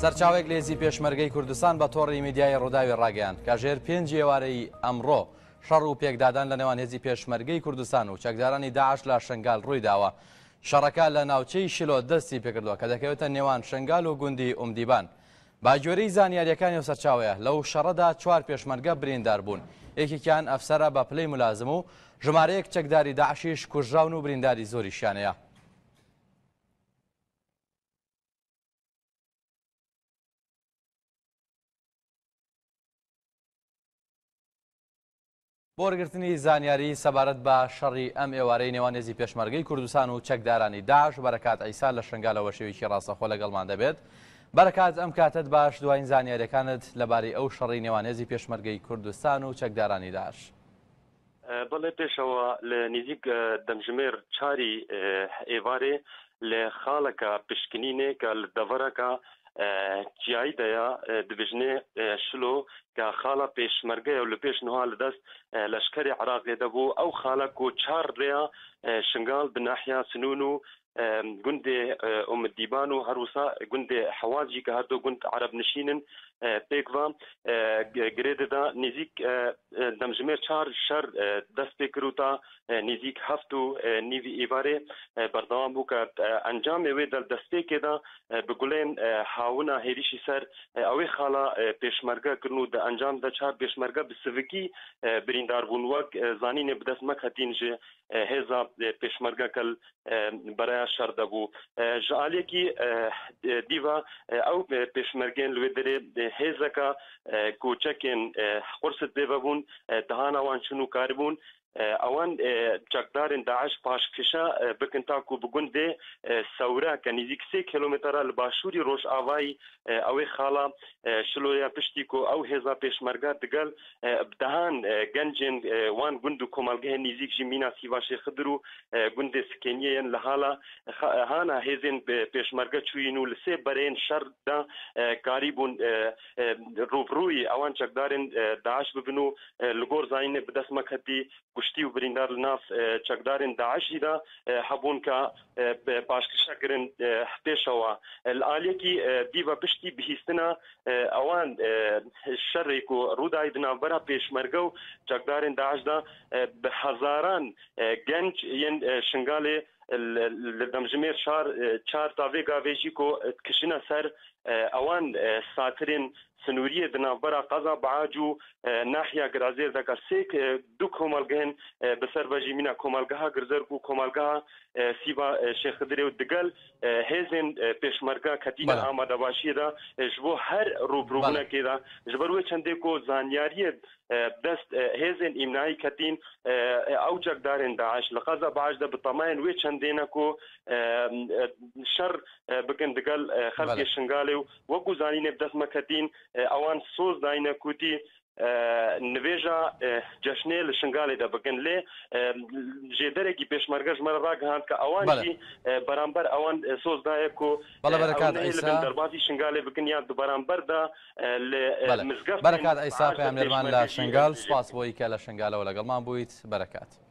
سەرچاوەیەک لە هێزی پێشمەرگەی کوردستان بە تۆڕی میدیایی ڕووداوی ڕاگەیاند، کاژێر پێنجی ئێوارەی ئەمڕۆ شەڕ و پێکدادان لە نێوان هێزی پێشمەرگەی کوردستان و چەکدارانی داعش لە شنگال ڕوویداوە. شەڕەکە لە ناوچەی شلۆ دەستی پێکردووە کە دەکەوێتە نێوان شنگال و گوندی ئومدیبان. بە گوێرەی زانیارییەکانی ئەو سەرچاوەیە، لەو شەڕەدا چوار پێشمەرگە بریندار بوون، یەکێکیان ئەفسەرە بە پلەی مولازم و ژمارەیەک چەکداری داعشیش کوژراون و برینداری زۆریشیان هەیە. بۆ وەرگرتنی زانیاری سەبارەت بە شەڕی ئەم ئێوارەی نێوان هێزی پێشمەرگەی کوردستان و چەکدارانی داعش، بەرەکات عیسا لە شنگالەوە شێوەیەکی ڕاستەخۆ لەگەڵمان دەبێت. بەرەکات ئەم کاتەت باش، دوایین زانیاریەکانت لەبارەی ئەو شەڕی نێوان هێزی پێشمەرگەی کوردستان و چەکدارانی داعش. بەڵێ پێشەوە لە نیزیک دەمژمێر چاری ئێوارێ لە خاڵەکە پشکنینێ کە لە دەڤەرەکە چیایی دەیا دبژنێ شلۆ کە خاڵە پێشمەرگەیە و لە پێش نوها لە دەست لەشکەری عراقێ دەبوو ئەو خاڵە کو چار ڕێیا شنگال بە ناحیا سنون و گوندێ ئومدیبان و هەروسا گوندێ حەواز جی کە هەردوو گوند عەرەب نشینن پێکڤ گرێ دەدا نزیک دەمژمێر چار شەر دەست پێ کرد و تا نزیک هەفت و نیوی ئیوارێ بەردەوام بوو کە ئەنجامێ وێ دەل دەستپێکێدا بە گوڵێن هاونا هێریشی سەر ئەوێ خاڵە پێشمەرگە کردن و دە ئەنجام دە چار پێشمەرگە بە سڤکی بریندار بوون وەک زانینێ بدەست مەکەتین ژ هێزا پێشمەرگە کەل بەرەیا شەر دەبوو ژ ئالیەکی دیڤا ئەو پێشمەرگێن لوێ دەرێ هێزەکە کو چەکێن قورست پێ بوون دهانا وان چون و کاربوون ئەوان چەکدارên داعش پاشکشە بکن تاکو bi gundê Sewre ke nêzîk sê kîlometre li başûrî rojavayî ewê xala Şiloya piştî ku ew hêza pêşmerge digel bi dehan gencên wan gund û komalgehên nêzîk jî mîna Sîva Şêx Xidir û gundê Sikêniyê yên li hala hana hêzên pêşmerge çûyîn û li sê bereyên şer de karîbûn rûbirûyî ewan çekdarên DAIŞ bibin û li gor zanînê bi dest me ketî kuştî û birîndar li nav çekdarên DAIŞî de hebûn ka paşkişe kirin pêşewa. Li aliyekî dî ve piştî bihîstina ewan şerê ku rûdayî di navbera pêşmerge û çekdarên DAIŞ de bi hezaran genc yên Şingalê li demjimêr şar çar ta vê gavê jî ku dikişine ser ewan satirên sinûriyê di navbera qeza Beac û nahiya Girazêr de ka sê du komalgehên bi ser ve jî mîna komalgeha Girzerg û komalgeha Sîba Şêx Xidirê û digel hêzên pêşmerge ketîne amadebaşiyê de ji bo her rûbirûbûnekê de ji ber wê çendê ku zanyariyê dest hêzên îmnayî ketîn ew çekdarên DAIŞ li qeza Beac de bi temayên wê çendê ne ku şer bikin digel xelkê Şingalê û wekû zanînê bi dest me ketîn ewan soz dayîne ku tî nivêja ceşnê li Şingalê de bikin lê jêderekî pêşmerge ji me re ragihand ke ewan jî beramber ewan soz daye ku ew nehêlibin derbasî Şingalê bikin yan di beramber de li mizgeftên بەرەکات عیسا پەیامنێرمان لە شنگال سوپاس بۆی کە لە شنگالەوە لەگەڵمان بوویت بەرەکات.